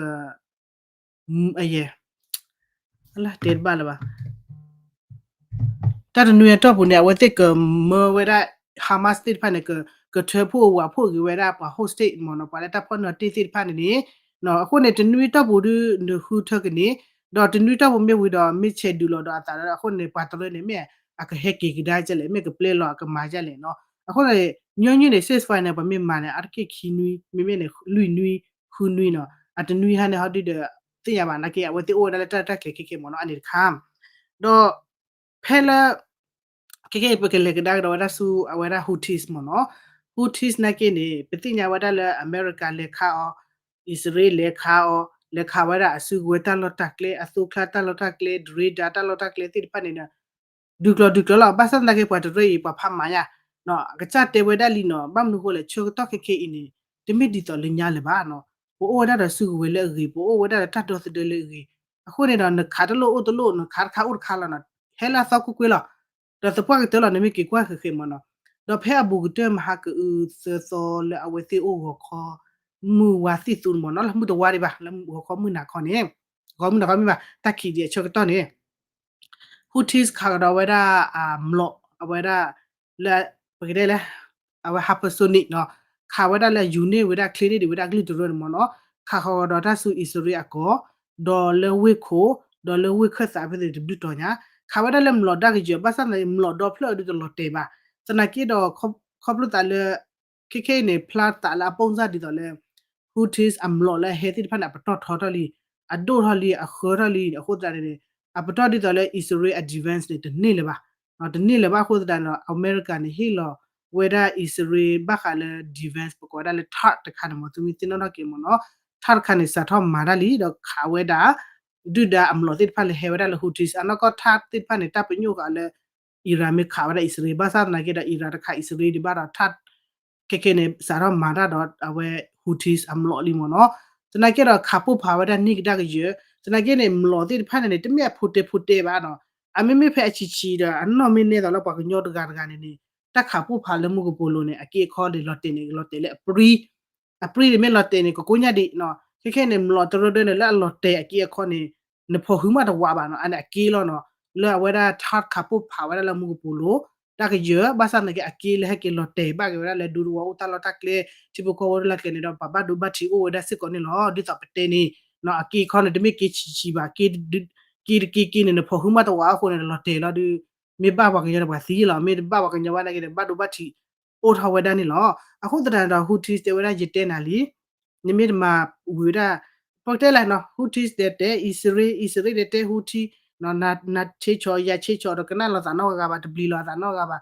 အယဲၢ် တဲတဘၣ်လၢၤဘၣ် တၢ်တနွံအတီၢ်ပူၤန့ၣ် အဝဲသ့ၣ်ကမၢဝဲဒၣ် Hamas သ့ၣ်တဖၣ်န့ၣ် ကထၢဖှိၣ်ဝးဖှိၣ်က့ၤဝဲဒၣ်ပှၤ hostage မ့ၢ်နီၤ ပှၤလၢတၢ်ဖီၣ်နီၣ်တ့ၢ်သ့ၣ်တဖၣ်န့ၣ်န့ၣ် အဃိန့ၣ် တနွံအတီၢ်ပူၤဒု နဃုထၢက့ၤန့ၣ် ဒီးတနွံအတီၢ်ပူၤမ့ၢ်ဝံၤဒီး မ့ၢ်ဆဲးဒုးလီၤဒီးအသးလၢ အဃိန့ၣ် ပှၤတရၢန့ၣ် မ့ၢ်အကဟဲက့ၤကဒါကလဲၣ် မ့ၢ်ကပျဲလီၤအကမၤကလဲၣ်နီၤ အဃိန့ၣ် ညီနုၢ်န့ၣ် ceasefire န့ၣ် ပှၤမ့ၢ်မၤန့ၣ် အါတက့ၢ်ခံနွံ မ့မ့ၢ်န့ၣ် လွံၢ်နွံ ဃုနွံနီၤ အတနွံဟါန့ၣ် ဟီဒုဒီး သ့ၣ်ညါဘၣ်နာ်က့ အဝဲသ့ၣ်အိၣ်ဝဲဒၣ်လၢတၢ်တၢ်ကျဲၤခဲခဲမ့ၢ်နီၤ အန့ၣ်တခါ ဒီး ဖဲလၢ ခဲခဲအံၤ ပကလဲၤကဒါကဒီးဝဲဒၣ်ဆူ အဝဲဒၣ် Houthis မ့ၢ်နီၤ Houthis နာ်က့န့ၣ် ပသ့ၣ်ညါဝဲဒၣ်လၢအမဲရကၤလဲၤခးအီၤ အံၣ်စရ့လးလဲၤခးအီၤ လဲၤခးဝဲဒၣ်အစုကဝဲၤတၢ်လီၢ်တၢ်ကျဲ အသိချါတၢ်လီၢ်တၢ်ကျဲ radar တၢ်လီၢ်တၢ်ကျဲသ့ၣ်တဖၣ်န့ၣ်ဒီး ဒုးကျီၤဒုးကျီၤလီၤ ဘၣ်ဆၣ်သနာ်က့ပှၤတရၢအံၤ ပှၤဖးမၤညါ အကစၢ်တဲဝဲဒၣ်လံနီၤ ဘၣ်မနုၤဃိလဲၣ် ဆၢကတီၢ်ခဲခဲအံၤန့ၣ် တမ့ၢ်ဒ်သိးလၢညါလၢၤဘၣ်နီၤ ပအိၣ်ဝဲဒၣ်ဒီးစုကဝဲၤလၢအဂ့ၤ ပအိၣ်ဝဲဒၣ်ဒီးတၢ်ဒီသဒၢလၢအဂ့ၤ အဃိန့ၣ်ဒီး နခးတလိၣ်အိၣ်တလိၣ် နခးတခါအိၣ်တခါလီၤနီၤ ဟဲလၢအသီကွ့ၢ်ကွ့ၢ်လီၤ ဒီးသပှၢ်ကတၢၢ်လီၤ နမ့ၢ်က့ၤကွၢ်ဃဲၤဃဲၤမ့ၢ်နီၤ ဒီးဖဲအဘူးကတၢၢ်မဟါကအုသၢသီလၢအဝဲသ့ၣ်အိၣ်ဂီၤခီ မုၢ်ဝါသံၣ်သူန့ၣ်မ့ၢ်နီၤ လၢမုၢ်တဝါဒံးဘၣ် လၢဂီၤခီမုၢ်နၤခီန့ၣ် ဂီၤမုၢ်နၤခီမ့ၢ်ဘၣ် တၢ်ခံးဒံးအဆၢကတီၢ်န့ၣ် Houthis ခးကဒီးဝဲဒၣ်အမျိာ် အဝဲဒၣ် လၢ ပကတဲလဲၣ် အဝဲ hypersonic နီၤ ခးဝဲဒၣ်လၢယူၤန့ၢ်ဝဲဒၣ်ချ့န့ၢ်ဒံးဝဲဒၣ်အကလုၢ်တရၢန့ၣ်မ့ၢ်နီၤ ခးဃီၤကဒီးတၢ်ဆူအံၣ်စရ့လးအကီၢ် ဒီးလၢဝ့ၢ်ခိၣ် ဒီးလၢဝ့ၢ်ခၢၣ်သးဖဲသ့ၣ်တဒုးတီၤညါ ခးဝဲဒၣ်လၢမျိာ်ဒၣ်ကယၢၤ ဘၣ်ဆၣ်သနာ်က့ မျိာ်ဒီဖျၢၣ်အဒုတလီၤတဲာ်ဘၣ် သနာ်က့ဒီး ခီဖျိသးလၢ ခဲခဲအံၤန့ၣ် ဖျါသးလၢအပိၢ်စၢ်ဒ်သိးလၢ Houthis အမျိာ်လၢအဟဲသ့ၣ်တဖၣ်န့ၣ် အပတီၢ်ထီထီၣ်လံ အဒိၣ်ထီၣ်လံ အဃၢထီၣ်လံ အဃိသတးန့ၣ် အပတီၢ်ဒ်သိးလၢအံၣ်စရ့လးအ defense န့ၣ် တန့ၢ်လၢၤဘၣ် တန့ၢ်လၢၤဘၣ်အဃိသတးန့ၣ် အမဲရကၤန့ၣ် ဟ့ၣ်လီၤဝဲဒၣ်အံၣ်စရ့လး ဘၣ်ဃးလၢ defense ပကိးဝဲဒၣ်လၢ THAAD တခါန့ၣ်မ့ၢ် သုမ့ၢ်သ့ၣ်နီၣ်ထီၣ်က့ၤမ့ၢ်နီၤ THAAD တခါန့ၣ် စးထီၣ်မၤတၢ်လံ ဒီးခးဝဲဒၣ် ဒုၣ်ဒါအမျိာ်သ့ၣ်တဖၣ်လၢဟဲဝဲဒၣ်လၢ Houthis အနီၢ်ကီၢ် THAAD သ့ၣ်တဖၣ်န့ၣ် တၢ်ပညိၣ်ဃာ်လၢ Iran မ့ၢ်ခးဝဲဒၣ်အံၣ်စရ့လး ဘၣ်ဆၣ်သနာ်က့ဒီး Iran တခးအံၣ်စရ့လးဒံးဘၣ်ဒီး THAAD ခဲခဲန့ၣ် စးထီၣ်မၤတၢ်ဒီးအဝဲ Houthis အမျိာ်လံမ့ၢ်နီၤ သနာ်က့ဒီးခးပိၢ်ဖးဝဲဒၣ်န့ၢ်ကဒါကယၢၤ သနာ်က့န့ၣ် မျိာ်သ့ၣ်တဖၣ်န့ၣ်န့ၣ် တမ့ၢ်အဖိတဲဖိတဲဘၣ်နီၤ အမ့မ့ၢ်ဖဲအဆံးဆံးဒီး အနီၢ်မ့ၢ်နဲသိးလၢပှၤကညီတဂၤတဂၤန့ၣ်န့ၣ် တၢ်ခးပိၢ်ဖးလၢမူကပိာ်လိၤန့ၣ် အက့အခီန့ၣ် လီၤတဲာ်န့ၣ် လီၤတဲာ်လၢအပြံ, အပြံန့ၣ်မ့ၢ်လီၤတဲာ်န့ၣ် ကကိညၣ်ဒံးနီၤ. ခဲခဲန့ၣ် မျိာ်တရၢဒၢန့ၣ် လၢအလီၤတဲာ်အက့အခီန့ၣ် နဖီၣ်ဟုမးတဝးဘၣ်နီၤ. အန့ၣ်အက့လီၤနီၤ. လၢအဝဲဒၣ် Thaad ခးပိၢ်ဖးဝဲဒၣ်လၢမူကပိာ်လိၤ တၢ်ကယၢၤ ဘၣ်ဆၣ်သနာ်က့ အက့လၢဟဲက့ၤလီၤတဲာ်ဘၣ်က့ၤဝဲဒၣ်လၢဒူသဝီအိၣ်တၢ်လီၢ်တၢ်ကျဲ ထံဖိကီၢ်ဖိတၢ်လီၢ်ကျဲန့ၣ်ဒီး ပှၤဘၣ်ဒိဘၣ်ထံးအိၣ်ဝဲဒၣ်စ့ၢ်ကီးန့ၣ်လီၤ. ဒ်သိးပတဲန့ၣ်နီၤ အက့အခီန့ၣ် တမ့ၢ်က့ဆံးဆံးဘၣ်, က့တက့က့န့ၣ် နဖီၣ်ဟုမးတဝးအဃိန့ၣ် လီၤတဲာ်လီၤဒီး မ့ၢ်ဘၣ်ပှၤကညီဒီးပှၤသံလီၤ. မ့ၢ်တဘၣ်ပှၤကညီဘၣ်နာ်က့ဒီး ဘၣ်ဒိဘၣ်ထံးအိၣ်ထီၣ်ဝဲဒၣ်န့ၣ်လီၤ. အဃိသတးဒီး Houthis တဲဝဲဒၣ် ယတဲနၤလံ နမ့ၢ်တမၤဝံၤဝဲဒၣ် ပတဲလဲၣ်နီၤ Houthis တဲတဲ အံၣ်စရ့လး အံၣ်စရ့လးတဲတဲ Houthi နၤဆ့ဆီၣ် ယၤဆ့ဆီၣ်ဒီး ကနၣ်လီၤသးနီတဂၤဘၣ်, တပျံၤလီၤသးနီတဂၤဘၣ်.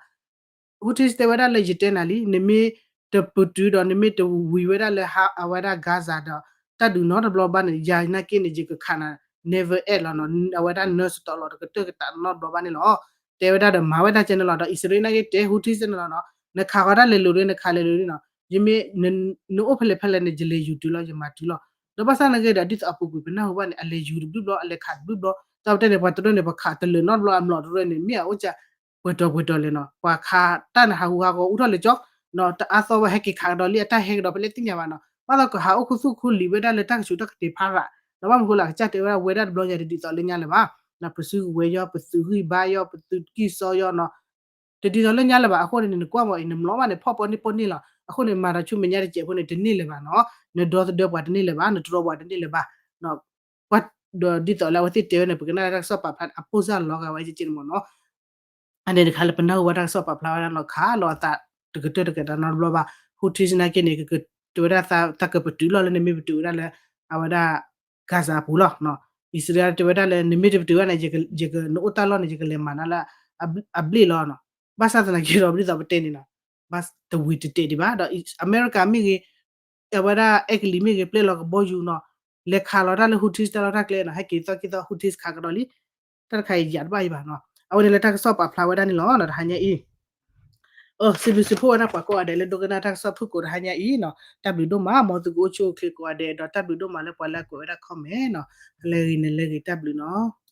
Houthis တဲဝဲဒၣ်လၢ ယတဲနၤလံ နမ့ၢ်တပတုာ်ဒီး နမ့ၢ်တဝံၤဝဲဒၣ်လၢ အဝဲဒၣ် Gaza ဒီး တၢ်ဒုးနီတဘျီဘၣ်န့ၣ် ယၤနာ်က့န့ၣ် ယကခးနၤ never end လီၤနီၤ. အဝဲဒၣ် နၢစတီးလီၤ တကတၢၢ်ကတၢၢ်နီတဘျီဘၣ်န့ၣ်လီၤ. တဲဝဲဒၣ်ဒီးမၤဝဲဒၣ်ကဲန့ၣ်လီၤ. ဒီးအံၣ်စရ့လးနာ်က့တဲ Houthis န့ၣ်လီၤနီၤ, နခးဃီၤတၢ်လဲၤလိၤဒီး နခးလဲၤလိၤန့ၣ်နီၤ, ယမ့ၢ် နအိၣ်ဖဲလဲၣ်ဖဲလဲၣ်န့ၣ် ယလဲၤယူၤတုၤလီၤ ယမၤတုၤလီၤ. ဒီးဘၣ်ဆၣ်နာ်က့ဒီး ဒ်သိးအပူၤကွံာ်ပနၢ်ဟူဘၣ်န့ၣ် အလဲၤယူၤတဘျုးဘျီ အလဲၤခးတဘျုးဘျီ, တၢ်ပတဲန့ၣ် ပှၤတရၢန့ၣ် ပှၤခးတလၢာ်နီတဘျီ အမျိာ်တရၢန့ၣ် မ့ၢ်အအိၣ်က ပှဲၤတီၤပှဲၤတီၤလဲၣ်နီၤ, ပှၤခးတၢ်န့ၣ် ဟးဂူာ်ဟးဂီၤအိၣ်ထီၣ်လၢကၠီ တအါသီဝဲ ဟဲက့ၤခးကဒီးလံ အတၢ်ဟဲကဒီးဖဲလဲၣ်သ့ၣ်ညါဘၣ်နီၤ, ဘၣ်သီကဟးအိၣ်ခူသူၣ်ခူလံာ်ဝဲဒၣ်လၢတၢ်ကဆူးတၢ်ကတ့ၤဖးရး, ဒီးဘၣ်မနုၤဃိလၢအကစၢ်တဲဝဲဒၣ် ဝဲဒၣ်တဘျီညါတဒ်သိးလၢညါလၢၤဘၣ်, ပစုကဝဲၤယီၤ ပသုးဂံၢ်ဘါယီၤ ပသုးကံၢ်စီယီၤနီၤ တဒ်သိးလၢညါလၢၤဘၣ်အဃိန့ၣ် နကွၢ်မီၤအံၤ နမျိာ်ဘၣ်န့ၣ် ဖီၣ်ပီန့ၢ်ပီန့ၢ်လီၤ. အဃိန့ၣ် မၤဒီးဆူမဲာ်ညါတစဲးဖိန့ၣ် တန့ၢ်လၢၤဘၣ်နီၤ, နဒီသဒၢပှၤတန့ၢ်လၢၤဘၣ် နတြီပှၤတန့ၢ်လၢၤဘၣ် ဒီးဒ်သိးလၢအဝဲသ့ၣ်တဲဝဲန့ၣ် ပကနၣ်လၢတၢ်ကစီၣ်ပာ်ဖျါ အပိၢ်စၢ်လီၤဂာ်ဝဲကဲကဲန့ၣ်မ့ၢ်နီၤ, အန့ၣ်တခါလၢပနၢ်ဟူဘၣ်တၢ်ကစီၣ်ပာ်ဖျါဝဲဒၣ်နီၤ ခးလီၤအသးတကတၢၢ်တကတၢၢ်နီတဘျီဘၣ်, Houthis နာ်က့န့ၣ် ကတဲဝဲဒၣ်တၢ်ကပတုာ်လီၤလၢနမ့ၢ်ပတုာ်ဝဲဒၣ်လၢ အဝဲဒၣ် Gaza အပူၤလီၤ. အံၣ်စရ့လးတဲဝဲဒၣ်လၢ နမ့ၢ်တပတုာ်ဝဲန့ၣ် ယက နအိၣ်တၢ်လီၢ်န့ၣ် ယကလဲၤမၤနၤလၢ အဘျ့ၣ်လီၤနီၤ, ဘၣ်ဆၣ်သနာ်က့ဒီး ဒ်သိးပတဲန့ၣ်နီၤ ဘၣ်တဝံၤတတဲာ်ဒံးဘၣ် ဒီးအမဲရကၤမ့ၢ်ဂ့ၤ အဝဲဒၣ်အဲကလံးမ့ၢ်ဂ့ၤ ပျဲလီၤကဘီယူၤနီၤ, လဲၤခးလီၤတၢ်လၢ Houthis တၢ်လီၢ်တၢ်ကျဲနီၤ, ဟဲက့ၤသီၣ်က့ၤသီၣ် Houthis ခးကဒီးလံ, တၢ်တခါအံၤယၤတဘၣ်အံၤဘၣ်နီၤ, အဝဲန့ၣ်လၢတၢ်ကစီၣ်ပာ်ဖျါဝဲဒၣ်န့ၣ်လီၤနီၤ တဟါညါအံၤ စံးဘျုးစံးဖှိၣ်ဝဲဒၣ်ပှၤကိးဂၤဒဲးလၢဒိကနၣ်တၢ်ကစီၣ်ဖုၣ်ကိာ်တဟါညါအံၤနီၤ, တၢ်ဘျုးဒိၣ်မး မ်သုကအိၣ်ဆူၣ်အိၣ်ချ့ကိးဂၤဒဲး ဒီးတၢ်ဘျုးဒိၣ်မးလၢပှၤလၢအကွဲးဝဲဒၣ် comment နီၤ, လဲၤဂ့ၤန့ၣ်လဲၤဂ့ၤ တၢ်ဘျုးနီၤ.